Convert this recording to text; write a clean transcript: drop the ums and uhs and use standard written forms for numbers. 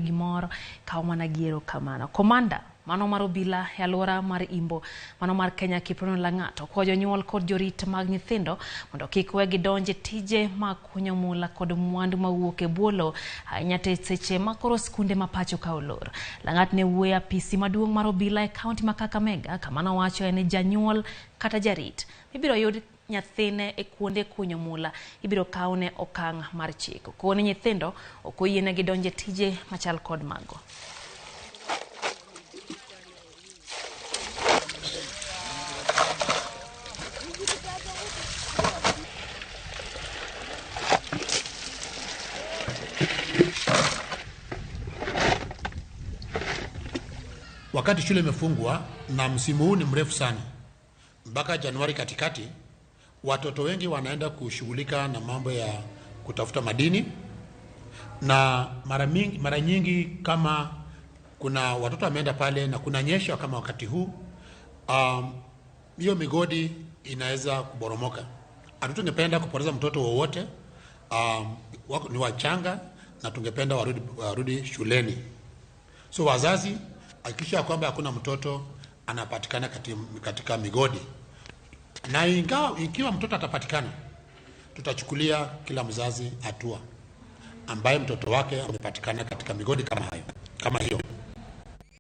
gimoro, kaw mana gi erokamano. Komanda mano mar obila e alwora mar Imbo mano mar Kenya Kiprono Lang'at okwayo jonyuol kod jorit mag nyithindo mondo kik we gidonj e tije mag kunyo mula kod mwandu mawuok e bwo lowo ahinya to e seche ma koro skunde ma pacho ka olor. Lang'at ne wuoyo e apisi maduong' mar obila e kaunti ma Kakamega kama nowachoe ni janyuol kata jarit mibiro yud nyathine e kuonde kunyo mula ibiro kawne okang' mar chik. Okone nyithindo ok oyienegi donjo e tije machal kod mago. Wakati shule imefungwa na msimu huu ni mrefu sana mpaka Januari katikati, watoto wengi wanaenda kushughulika na mambo ya kutafuta madini, na mara nyingi kama kuna watoto wameenda pale na kuna nyesha kama wakati huu, hiyo migodi inaweza kuboromoka. Hatutungependa kupoteza mtoto wowote, ni wachanga na tungependa warudi shuleni. So wazazi, hakikisha kwamba hakuna mtoto anapatikana katika migodi, na ikiwa mtoto atapatikana, tutachukulia kila mzazi hatua ambaye mtoto wake amepatikana katika migodi kama hiyo.